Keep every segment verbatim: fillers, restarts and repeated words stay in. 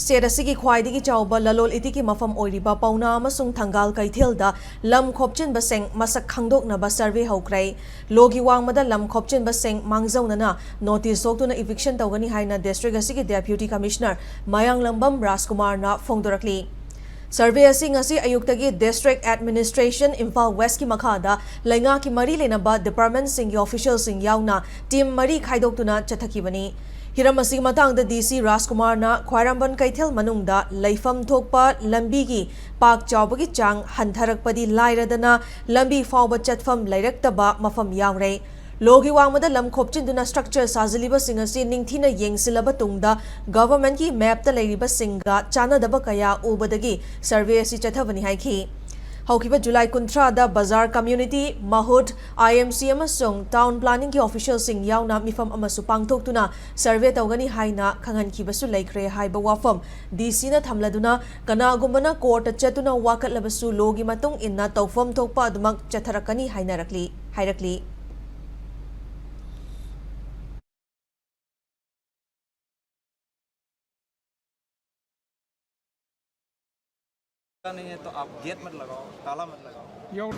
State ꯑꯁꯤꯒꯤ ꯈ꯭ꯋꯥꯏꯗꯒꯤ ꯆꯥꯎꯕ ꯂꯂꯣꯜ ꯏꯇꯤꯛꯀꯤ ꯃꯐꯝ ꯑꯣꯏꯔꯤꯕ ꯄꯥꯎꯅꯥ ꯑꯃꯁꯨꯡ ꯊꯪꯒꯥꯜ ꯀꯩꯊꯦꯜꯗ ꯂꯝ ꯈꯣꯞꯆꯤꯟꯕꯁꯤꯡ ꯃꯁꯛ ꯈꯪꯗꯣꯛꯅꯕ ꯁꯔꯚꯦ ꯍꯧꯈ꯭ꯔꯦ꯫ ꯂꯣꯒꯤ ꯋꯥꯡꯃꯗ ꯂꯝ ꯈꯣꯞꯆꯤꯟꯕꯁꯤꯡ ꯃꯥꯡꯖꯧꯅꯅ ꯅꯣꯇꯤꯁ ꯊꯣꯛꯇꯨꯅ ꯏꯚꯤꯛꯁꯟ ꯇꯧꯒꯅꯤ ꯍꯥꯏꯅ ꯗꯤꯁꯇ꯭ꯔꯤꯛ ꯑꯁꯤꯒꯤ ꯗꯦꯄ꯭ꯌꯨꯇꯤ ꯀꯃꯤꯁꯅꯔ ꯃꯌꯥꯡꯂꯝꯕꯝ ꯔꯥꯖꯀꯨꯃꯥꯔꯅ ꯐꯣꯡꯗꯣꯔꯛꯂꯤ꯫ ꯁꯔꯚꯦ ꯑꯁꯤ ꯉꯁꯤ ꯑꯌꯨꯛꯇꯒꯤ ꯗꯤꯁꯇ꯭ꯔꯤꯛ ꯑꯦꯗꯃꯤꯅꯤꯁꯇ꯭ꯔꯦꯁꯟ ꯏꯝꯐꯥꯜ ꯋꯦꯁꯀꯤ ꯃꯈꯥꯗ ꯂꯩꯉꯥꯛꯀꯤ ꯃꯔꯤ ꯂꯩꯅꯕ ꯗꯤꯄꯥꯔꯠꯃꯦꯟꯠꯁꯤꯡꯒꯤ ꯑꯣꯐꯤꯁꯤꯌꯦꯜꯁꯤꯡ ꯌꯥꯎꯅ ꯇꯤꯝ ꯃꯔꯤ ꯈꯥꯏꯗꯣꯛꯇꯨꯅ ꯆꯠꯊꯈꯤꯕꯅꯤ꯫ ꯍꯤꯔꯝ ꯑꯁꯤꯒꯤ ꯃꯇꯥꯡꯗ ꯗꯤ ꯁꯤ ꯔꯥꯖꯀꯨꯃꯥꯔꯅ ꯈ꯭ꯋꯥꯏꯔꯝꯕꯟ ꯀꯩꯊꯦꯜ ꯃꯅꯨꯡꯗ ꯂꯩꯐꯝ ꯊꯣꯛꯄ ꯂꯝꯕꯤꯒꯤ ꯄꯥꯛ ꯆꯥꯎꯕꯒꯤ ꯆꯥꯡ ꯍꯟꯊꯔꯛꯄꯗꯤ ꯂꯥꯏꯔꯗꯅ ꯂꯝꯕꯤ ꯐꯥꯎꯕ ꯆꯠꯐꯝ ꯂꯩꯔꯛꯇꯕ ꯃꯐꯝ ꯌꯥꯎꯔꯦ꯫ ꯂꯣꯒꯤ ꯋꯥꯡꯃꯗ ꯂꯝ ꯈꯣꯞꯆꯤꯟꯗꯨꯅ ꯁ꯭ꯇ꯭ꯔꯛꯆꯔ ꯁꯥꯖꯤꯜꯂꯤꯕꯁꯤꯡ ꯑꯁꯤ ꯅꯤꯡꯊꯤꯅ ꯌꯦꯡꯁꯤꯜꯂꯕ ꯇꯨꯡꯗ ꯒꯚꯔꯟꯃꯦꯟꯠꯀꯤ ꯃꯦꯞꯇ ꯂꯩꯔꯤꯕꯁꯤꯡꯒ ꯆꯥꯟꯅꯗꯕ ꯀꯌꯥ ꯎꯕꯗꯒꯤ ꯁꯔꯚꯦ ꯑꯁꯤ ꯆꯠꯊꯕꯅꯤ ꯍꯥꯏꯈꯤ꯫ ꯍꯧꯈꯤꯕ ꯖꯨꯂꯥꯏ ꯀꯨꯟꯊ꯭ꯔꯥꯗ ꯕꯖꯥꯔ ꯀꯝꯃ꯭ꯌꯨꯅꯤꯇꯤ, ꯃꯍꯨꯠ, ꯑꯥꯏ ꯑꯦꯝ ꯁꯤ ꯑꯃꯁꯨꯡ ꯇꯥꯎꯟ ꯄ꯭ꯂꯥꯅꯤꯡꯒꯤ ꯑꯣꯐꯤꯁꯤꯌꯦꯜꯁꯤꯡ ꯌꯥꯎꯅ ꯃꯤꯐꯝ ꯑꯃꯁꯨ ꯄꯥꯡꯊꯣꯛꯇꯨꯅ ꯁꯔꯚꯦ ꯇꯧꯒꯅꯤ ꯍꯥꯏꯅ ꯈꯪꯍꯟꯈꯤꯕꯁꯨ ꯂꯩꯈ꯭ꯔꯦ ꯍꯥꯏꯕ ꯋꯥꯐꯝ ꯗꯤ ꯁꯤꯅ ꯊꯝꯂꯗꯨꯅ, ꯀꯅꯥꯒꯨꯝꯕꯅ ꯀꯣꯔꯠꯇ ꯆꯠꯇꯨꯅ ꯋꯥꯀꯠꯂꯕꯁꯨ ꯂꯣꯒꯤ ꯃꯇꯨꯡ ꯏꯟꯅ ꯇꯧꯐꯝ ꯊꯣꯛꯄ ꯑꯗꯨꯃꯛ ꯆꯠꯊꯔꯛꯀꯅꯤ ꯍꯥꯏꯅꯔꯛꯂꯤ, ꯍꯥꯏꯔꯛꯂꯤ꯫ नहीं है तो आप गेट मत लगाओ, ताला मत लगाओ। ꯌꯧ-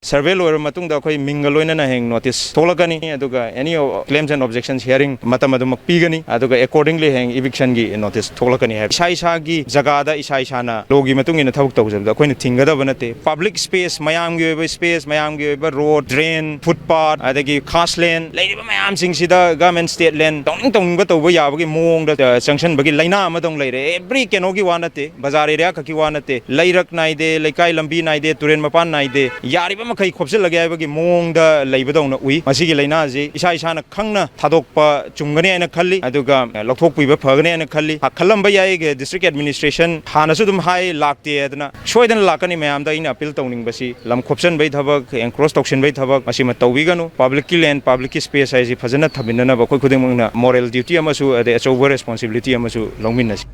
ꯁꯔꯚꯦ ꯂꯣꯏꯔꯕ ꯃꯇꯨꯡꯗ ꯑꯩꯈꯣꯏ ꯃꯤꯡꯒ ꯂꯣꯏꯅꯅ ꯍꯌꯦꯡ ꯅꯣꯇꯤꯁ ꯊꯣꯛꯂꯛꯀꯅꯤ, ꯑꯗꯨꯒ any claims and objections hearing ꯃꯇꯝ ꯑꯗꯨꯃꯛ ꯄꯤꯒꯅꯤ, ꯑꯗꯨꯒ accordingly ꯍꯌꯦꯡ ꯏꯚꯤꯛꯁꯟꯒꯤ ꯅꯣꯇꯤꯁ ꯊꯣꯛꯂꯛꯀꯅꯤ ꯍꯥꯏꯕ꯫ ꯏꯁꯥ ꯏꯁꯥꯒꯤ ꯖꯒꯥꯗ ꯏꯁꯥ ꯏꯁꯥꯅ ꯂꯣꯒꯤ ꯃꯇꯨꯡ ꯏꯟꯅ ꯊꯕꯛ ꯇꯧꯖꯕꯗ ꯑꯩꯈꯣꯏꯅ ꯊꯤꯡꯒꯗꯕ ꯅꯠꯇꯦ꯫ ꯄꯕ꯭ꯂꯤꯛ ꯁ꯭ꯄꯦꯁ, ꯃꯌꯥꯝꯒꯤ ꯑꯣꯏꯕ ꯁ꯭ꯄꯦꯁ, ꯃꯌꯥꯝꯒꯤ ꯑꯣꯏꯕ ꯔꯣꯗ, ꯗ꯭ꯔꯦꯟ, ꯐꯨꯠꯄꯥꯠ, ꯑꯗꯒꯤ ꯈꯥꯁ ꯂꯦꯟ, ꯂꯩꯔꯤꯕ ꯃꯌꯥꯝꯁꯤꯡꯁꯤꯗ ꯒꯚꯔꯟꯃꯦꯟꯠ ꯁ꯭ꯇꯦꯠ ꯂꯦꯟ ꯇꯧꯅꯤꯡ ꯇꯧꯅꯤꯡꯕ ꯇꯧꯕ ꯌꯥꯕꯒꯤ ꯃꯑꯣꯡꯗ, ꯑ, ꯆꯪꯁꯟꯕꯒꯤ ꯂꯥꯏꯅꯥ ꯑꯃꯗꯧꯅ ꯂꯩꯔꯦ꯫ ꯑꯦꯚ꯭ꯔꯤ ꯀꯩꯅꯣꯒꯤ ꯋꯥ ꯅꯠꯇꯦ, ꯕꯖꯥꯔ ꯑꯦꯔꯤꯌꯥ ꯈꯛꯀꯤ ꯋꯥ ꯅꯠꯇꯦ, ꯂꯩꯔꯛ ꯅꯥꯏꯗꯦ, ꯂꯩꯀꯥꯏ ꯂꯝꯕꯤ ꯅꯥꯏꯗꯦ, ꯇꯨꯔꯦꯟ ꯃꯄꯥꯟ ꯅꯥꯏꯗꯦ, ꯌꯥꯔꯤꯕ ꯃꯈꯩ ꯈꯣꯞꯆꯤꯜꯂꯒꯦ ꯍꯥꯏꯕꯒꯤ ꯃꯑꯣꯡꯗ ꯂꯩꯕꯗꯧꯅ ꯎꯏ꯫ ꯃꯁꯤꯒꯤ ꯂꯥꯏꯅꯥꯁꯤ ꯏꯁꯥ ꯏꯁꯥꯅ ꯈꯪꯅ ꯊꯥꯗꯣꯛꯄ ꯆꯨꯝꯒꯅꯤ ꯍꯥꯏꯅ ꯈꯜꯂꯤ, ꯑꯗꯨꯒ ꯂꯧꯊꯣꯛꯄꯤꯕ ꯐꯒꯅꯤ ꯍꯥꯏꯅ ꯈꯜꯂꯤ꯫ ꯈꯜꯂꯝꯕ ꯌꯥꯏ, ꯗꯤꯁꯇ꯭ꯔꯤꯛ ꯑꯦꯗꯃꯤꯅꯤꯁꯇ꯭ꯔꯦꯁꯟ ꯍꯥꯟꯅꯁꯨ ꯑꯗꯨꯝ ꯍꯥꯏ, ꯂꯥꯛꯇꯦ ꯍꯥꯏꯗꯅ꯫ ꯁꯣꯏꯗꯅ ꯂꯥꯛꯀꯅꯤ꯫ ꯃꯌꯥꯝꯗ ꯑꯩꯅ ꯑꯄꯤꯜ ꯇꯧꯅꯤꯡꯕꯁꯤ, ꯂꯝ ꯈꯣꯞꯆꯟꯕꯒꯤ ꯊꯕꯛ, ꯑꯦꯟꯀ꯭ꯔꯣꯆ ꯇꯧꯁꯤꯟꯕꯒꯤ ꯊꯕꯛ, ꯃꯁꯤꯃ ꯇꯧꯕꯤꯒꯅꯨ꯫ ꯄꯕ꯭ꯂꯤꯛꯀꯤ ꯂꯦꯟ, ꯄꯕ꯭ꯂꯤꯛꯀꯤ ꯁ꯭ꯄꯦꯁ ꯍꯥꯏꯁꯤ ꯐꯖꯅ ꯊꯝꯃꯤꯟꯅꯅꯕ ꯑꯩꯈꯣꯏ ꯈꯨꯗꯤꯡꯃꯛꯅ ꯃꯣꯔꯦꯜ ꯗ꯭ꯌꯨꯇꯤ ꯑꯃꯁꯨ ꯑꯗꯩ ꯑꯆꯧꯕ ꯔꯦꯁꯄꯣꯟꯁꯤꯕꯤꯂꯤꯇꯤ ꯑꯃꯁꯨ ꯂꯧꯃꯤꯟꯅꯁꯤ꯫